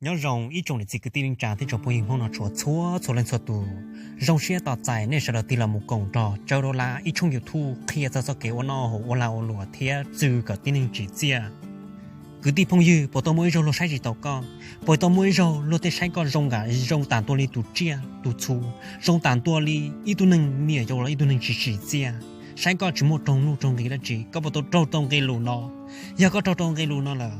Nyob zoo ib tsoom niam txiv kwv tij neej tsa thiab tsoom phooj ywg Hmoob no txhua txhua leej txhua tus. Zoo siab tos txais nej sawv daws tig los mus koom nrog Tsawb Dab Lab ib tshooj YouTube qhia txog txoj kev ua noj haus ua lag ua luam thiab txwv kom tib neeg tsim txiaj. Kwv tij phooj ywg, puas tau muaj ib zaug luag saib tsis taus koj? Puas tau muaj ib zaug luag tej saib koj zoo tas ntua li tus tsiaj tus txhu, zoo tas ntua li ib tug neeg me nyuam yaus los ib tug neeg tsis tsim txiaj, saib koj tsis muaj raug nuj raug nqi dab tsi? Koj puas tau raug tau nqe lus no? Yog koj raug tau nqe lus no lawm,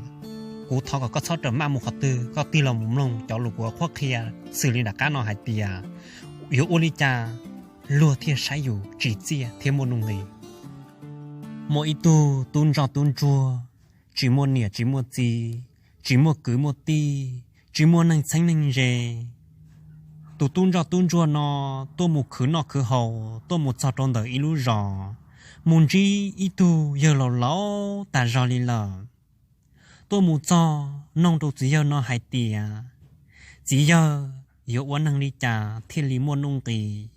kuv thov kom koj txhob rawm maj mus qhov twg, koj tig los mus mloog cov lus kuv qhuab qhia xws li nram qab no hais tias yuav ua li cas luag thiaj saib yus tsim txiaj thiab muaj nuj nqis. Muaj ib tug tub ntsoj tub ntsuag, tsis muaj niam tsis muaj txiv, tsis muaj kwv muaj tij, tsis muaj neeg txheeb neeg ze. Tus tub ntsoj tub ntsuag no tuaj mus khwv noj khwv haus, tuaj mus txog rau ntawm ib lub zos, mus ntsib ib tug yawg laus laus tas zog li lawm. Tuaj mus txog noog rau txiv yawg no hais tias, txiv yawg, yuav ua neeg li cas thiaj li muaj nuj nqis?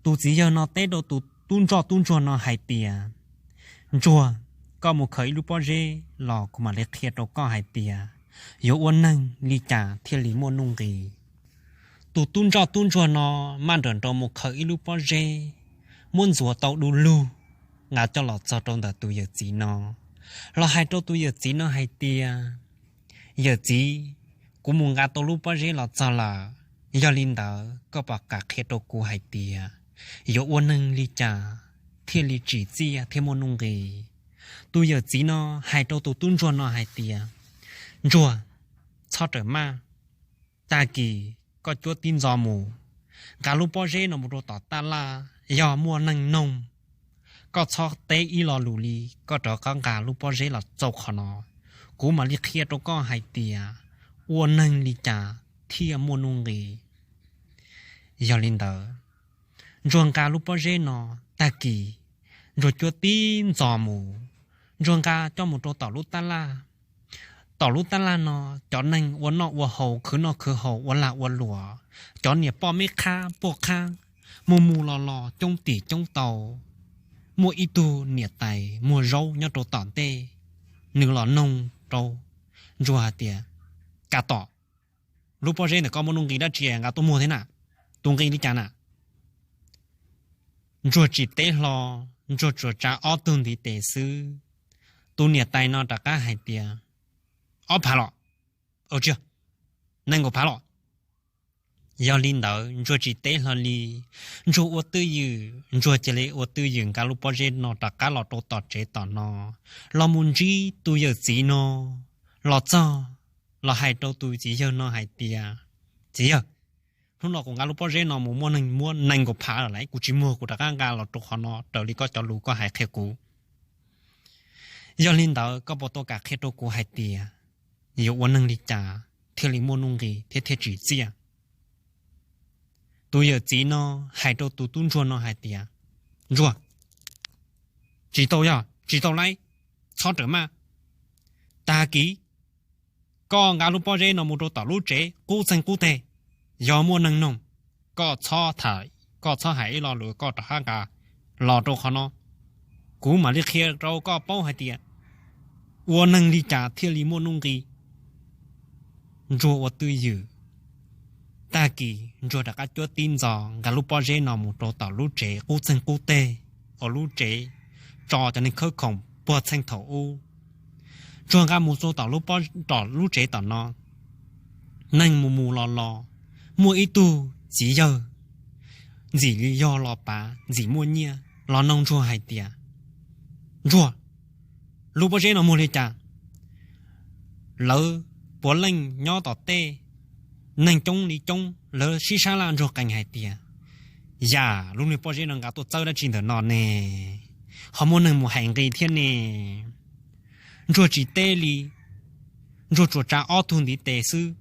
Tus txiv yawg no teb rau tus tub ntsoj tub ntsuag no hais tias, ntsuag, koj mus khaws ib lub pob zeb los kuv mam li qhia rau koj hais tias yuav ua neeg li cas thiaj li muaj nuj nqis. Tus tub ntsoj tub ntsuag no maj nrawm nroos mus khaws ib lub pob zeb, muab ntxuav tau du lug, nqa coj los txog rau ntawm tus yawm txiv no, los hais rau tus yawm txiv no hais tias, yawm txiv, kuv mus nqa tau lub pob zeb los txog lawm, yog li ntawd koj puas kam qhia rau kuv hais tias yuav ua neeg li cas thiaj li tsim txiaj thiab muaj nuj nqis? Tus yawm txiv no hais rau tus tub ntsuag no hais tias, ntsuag, txhob rawm maj, tag kis koj cuab tib ntxov mus, nqa lub pob zeb no mus rau tom taj laj, yog muaj neeg noog, koj txhob teb ib lo lus li, koj rov qab nqa lub pob zeb los txog qhov no, kuv mam li qhia rau koj hais tias ua neeg li cas thiaj muaj nuj nqis. Yog li ntawd, ntsuag nqa lub pob zeb no, tag kis ntsuag cuab tib ntxov mus, ntsuag nqa coj mus rau tom lub taj laj. Tom lub taj laj no, cov neeg ua noj ua haus, khwv noj khwv haus, ua lag ua luam, cov niam poj me qhab puag qhab, mus mus los los coob tim coob tau. Muaj ib tug niam tais muag zaub nyob rau tom ntej, nws los noog rau ntsuag hais tias, kav tom, lub pob zeb ntawm koj muaj nuj nqis dab tsi nqa tuaj muag thiab na? Tus nqi li cas na? Ntsuag tsis teb hlo, ntsuag tsuas tsa ob tug ntiv tes xwb. Tus niam tais no rov qab hais tias, ob phav los? Tsis yog, nees nkaum phav los. Yog li ntawd ntsuag tsis teb hlo li, ntsuag ua twj ywm, ntsuag cia li ua twj ywm nqa lub pob zeb no rov qab los rau tom tsev tom no, los mus ntsib tus yawm txiv no. Los txog, los hais rau tus txiv yawg no hais tias, txiv yawg, hnub no kuv nqa lub pob zeb no mus muaj neeg muab nees nkaum phav lawm lauj, kuv tsis muag kuv rov qab nqa los rau qhov no raws li koj cov lus koj hais qhia kuv. Yog li ntawd koj puas tau kam qhia rau kuv hais tias yuav ua neeg li cas thiaj li muaj nuj nqis thiab thiaj tsim txiaj? Tus yawm txiv no hais rau tus tub ntsuag no hais tias, ntsuag, tsis tau yog tsis tau lauj, txhob rawm maj. Tag kis koj nqa lub pob zeb no mus rau tom lub tsev qub txeeg qub teg, yog muaj neeg noog, koj txhob tham, koj txhob hais ib lo lus, koj rov qab nqa los rau qhov no, kuv mam li qhia rau koj paub hais tias ua neeg li cas thiaj li muaj nuj nqis. Ntsuag ua twj ywm, tag kis ntsuag rov qab cuab tib ntxov nqa lub pob zeb no mus rau tom lub tsev qub txeeg qub teg, uas lub tsev tso cov neeg khawb khoom puag txheej thaum ub. Ntsuag nqa mus rau tom lub tsev tom no, neeg mus mus los los, muaj ib tug txiv yawg ntxim li yog los pav ntxim muaj nyiaj los noog ntsuag hais tias, ntsuag, lub pob zeb no muag li cas? Lawv puav leej nyob tom tej, neeg coob li coob, lawv sib sab laj ntsuag qees hais tias, yam lub niag pob zeb no nqa tuaj txawb dab tsi ntawm no ne, ho muaj neeg mus hais nqi thiab ne. Ntsuag tsis teb li, ntsuag tsuas tsa ob tug ntiv tes xwb.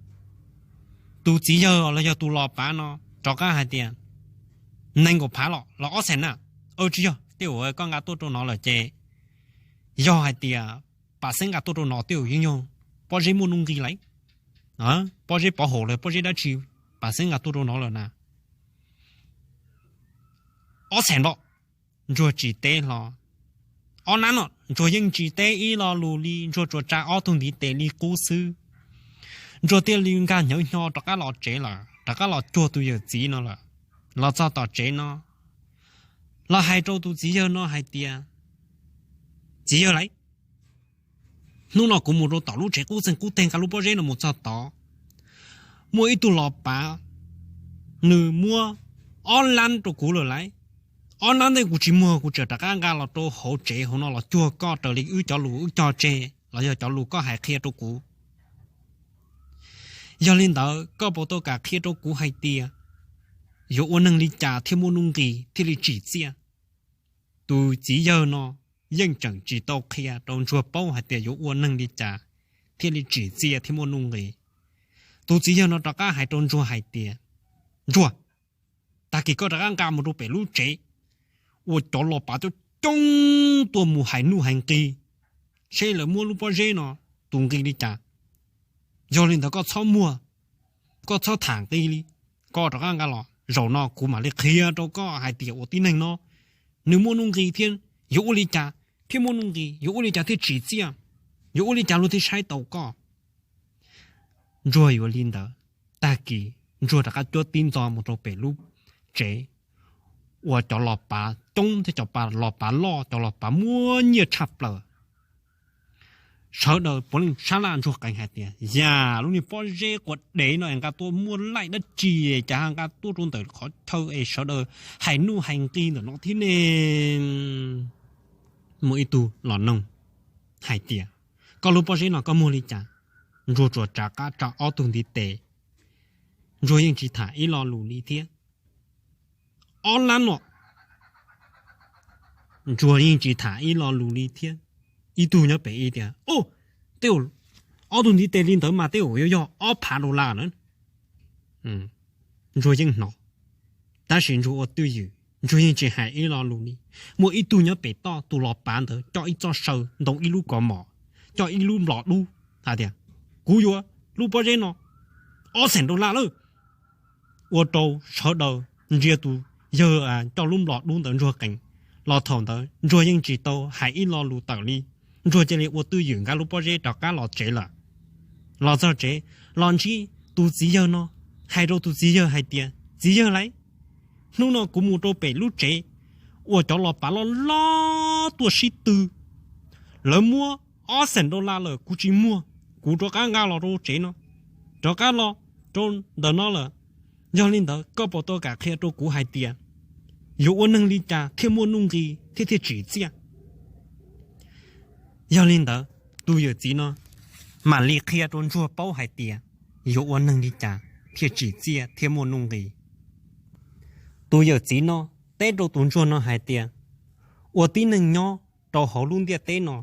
Tus txiv yawg los yog tus los pav no rov qab hais tias, nees nkaum phav los los ob xees na. Tsis yog, tej uas koj nqa tuaj rau no lawm ces yog hais tias pam xeeb nqa tuaj rau no tej uas yeej yog pob zeb muaj nuj nqis lawm, pob zeb pov haum los pob zeb dab tsi, pam xeeb nqa tuaj rau no lawm na. Ob xees los. Ntsuag tsis teb hlo. Ob nab no ntsuag yeej tsis teb ib lo lus li, ntsuag tsuas tsa ob tug ntiv tes li qub xwb. Ntsuag thiaj li nkag hnyav hnyo rov qab los tsev lawm, rov qab los cuag tus yawm txiv no lawm. Los txog tom tsev no, los hais rau tus txiv yawg no hais tias, Txiv yawg lauj, hnub no kuv mus rau tom lub tsev qub txeeg qub teg nqa lub pob zeb no mus txog tod, muaj ib tug los pav, nws muab ob lab rau kuv lawm lauj. Ob lab ntej kuv tsis muag, kuv tseem rov qab nqa los rau hauv tsev hauv no los cuag koj raws li wb cov lus wb cog tseg los yog cov lus koj hais qhia rau kuv. Yog li ntawd koj puas tau kam qhia rau kuv hais tias yuav ua neeg li cas thiaj muaj nuj nqis thiaj li tsim txiaj? Tus txiv yawg no yeej tseem tsis tau qhia rau Ntsuag paub hais tias yuav ua neeg li cas thiaj li tsim txiaj thiaj muaj nuj nqis. Tus txiv yawg no rov qab hais rau Ntsuag hais tias, Ntsuag, tag kis koj rov qab nqa mus rau pem lub tsev uas cov los pav coob coob tuaj mus hais nuj hais nqi, seb lawv muab lub pob zeb no tus nqi li cas. Yog li ntawd koj txhob muag, koj txhob tham nqi li, koj rov qab nqa los zaum no kuv mam li qhia rau koj hais tias ua tib neeg no nws muaj nuj nqis thiab yuav ua li cas thiaj muaj nuj nqis, yuav ua li cas thiaj tsim txiaj, yuav ua li cas luag thiaj saib tau koj. Ntsuag yuav li ntawd, tag kis Ntsuag rov qab cuab tib ntxo mus rau pem lub tsev uas cov los pav coob thiab cov los pav loj, cov los pav muaj nyiaj tshaj plaws. Sawv daws puav leej sab laj Ntsuag qees hais tias, Yam lub niag pob zeb quav dev no es nqa tuaj muaj laij dab tsi, cas nqa tuaj rau ntawm qhov chaw es sawv daws hais nuj hais nqi ntawm no thiab ne? Muaj ib tug los noog hais tias, Koj lub pob zeb no koj muag li cas? Ntsuag tsuas rov qab tsa ob tug ntiv tes. Ntsuag yeej tsis tham ib lo lus li thiab. Ob lab no, Ntsuag yeej tsis tham ib lo lus li thiab. Ib tug nyob pem ib tias, Ub, tej zaum ob tug ntiv tes li ntawd mas tej zaum yuav yog ob phav dollar na. Ntsuag yeej hnov, tab sis Ntsuag ua twj ywm, Ntsuag yeej tsis hais ib lo lus li. Muaj ib tug nyob pem toj, tus los pav ntawd coj ib txoj saw ntoo ib lub kaus mom, coj ib lub nplos dub hais tias, Kuv yuav lub pob zeb no ob xees dollar lawm. Ua rau sawv daws ntsia tus yawg coj lub nplos dub ntawd Ntsuag qees. Los thaum ntawd Ntsuag yeej tsis tau hais ib lo lus tawm li. Ntsuag cia li ua twj ywm nkag lub pob zeb rov qab los tsev lawm. Los txog tsev, los ntsib tus txiv yawg no, hais rau tus txiv yawg hais tias, Txiv yawg lauj, hnub no kuv mus rau pem lub tsev uas cov los pav loj loj tuaj sib tw, lawv muab ob xees dollar lawm kuv tsis muag, kuv rov qab nqa los rau tsev no, rov qab los rau ntawm no lawm. Yog li ntawd koj puas tau kam qhia rau kuv hais tias yuav ua neeg li cas thiaj muaj nuj nqis thiab thiaj tsim txiaj? Yog li ntawd tus yawm txiv no mam li qhia rau Ntsuag paub hais tias yuav ua neeg li cas thiaj tsim txiaj thiaj muaj nuj nqis. Tus yawm txiv no teb rau tus ntsuag no hais tias, Ua tib neeg nyob rau hauv lub ntiaj teb no,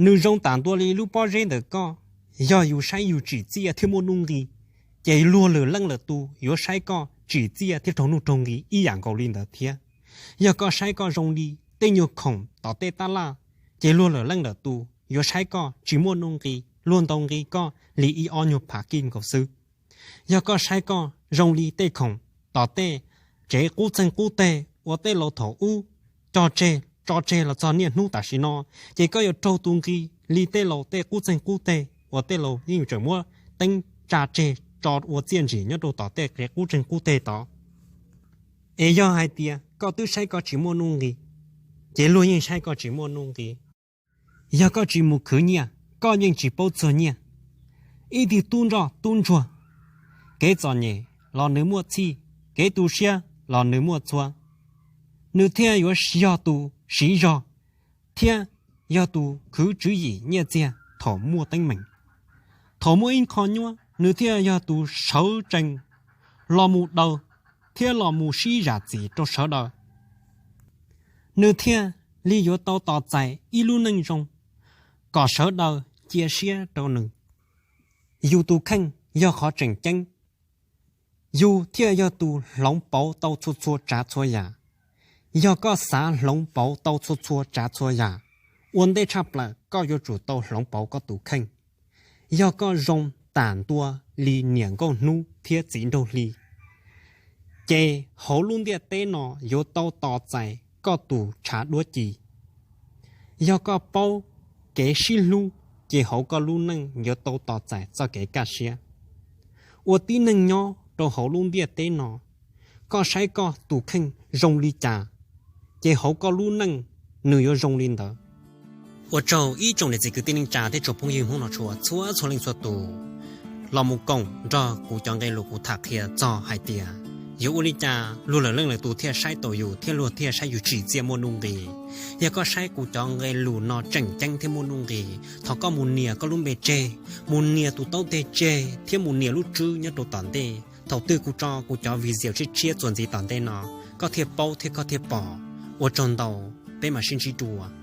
nws zoo tam ntua li lub pob zeb ntawm koj. Yog yus saib yus tsim txiaj thiaj muaj nuj nqis, ces luag lwm leej lwm tus yuav saib koj tsim txiaj thiab raug nuj raug nqis ib yam nkaus li ntawd thiab. Yog koj saib koj zoo li tej nyuag khoom tom tej tab laj, ces luag lwm leej lwm tus yuav saib koj tsis muaj nuj nqis, luag ntaus nqi koj li ib ob nyuag phav kij nkaus xwb. Yog koj saib koj zoo li tej khoom tom tej tsev qub txeeg qub teg uas tej laus thaum ub cog tseg tso tseg los txog niaj hnub tam sim no, ces koj yuav raug tus nqi li tej laus tej qub txeeg qub teg uas tej laus yeej tseem muab teeb tsa tseg tso ua txiaj ntsim nyob rau tom tej qub tseeg qub teg tod. Es yog hais tias koj twb saib koj tsis muaj nuj nqis, ces luag yeej saib koj tsis muaj nuj nqis. Yog koj tsis mus khwv nyiaj, koj yeej tsis paub txog nyiaj. Ib tug tub nroj tub ntsuag, kev txom nyem los nws muaj txhij, kev tu siab los nws muaj txhua. Nws thiaj yuav yog tus siv zog, thiab yog tus khwv tswv yim nyiaj txiag thaum muaj teeb meem. Thaum muaj ib qho nyuaj, nws thiaj yog tus sawv tsees los mus daws thiab los mus sib zam txim rau sawv daws. Nws thiaj li yuav tau tos txais ib lub neej zoo kom sawv daws cia siab rau nws. Yus tus kheej yog qhov tseem ceeb, yus thiaj yog tus hloov pauv tau txhua txhua tsav txhua yam. Yog koj xav hloov pauv tau txhua txhua tsav txhua yam, ua ntej tshaj plaws koj yuav tsum tau hloov pauv koj tus kheej. Yog koj zoo tam ntua li niam nkauj hnub thiab txiv nraug hli, ces hauv lub ntiaj teb no yuav tau tos txais koj tus tshav duab ci. Yog koj paub kev sib hlub, ces hauv koj lub neej yuav tau tos txais txoj kev kaj siab. Ua tib neeg nyob rau hauv lub ntiaj teb no, koj saib koj tus kheej zoo li cas, ces hauv koj lub neej nws yuav zoo li ntawd. Ua tsaug ib tsoom niam txiv kwv tij neej tsa thiab tsoom phooj ywg Hmoob no tshua txhua txhua leej txhua tus los mus koom nrog kuv cov nqe lus kuv tham qhia txog hais tias yuav ua li cas luag lwm leej lwm tus thiaj saib tau yus thiab luag thiaj saib yus tsim txiaj muaj nuj nqis. Yog koj saib kuv cov nqe lus no tseem ceeb thiab muaj nuj nqis, thov koj mus nias koj lub npe tseg, mus nias tus taub teg tseg thiab mus nias lub tswb nyob rau tom ntej. Thaum twg kuv tso kuv cov video tshiab tshiab txuas ntxiv tom ntej no, koj thiaj paub thiab koj thiaj pom. Ua tsaug ntau, peb mam sib ntsib dua.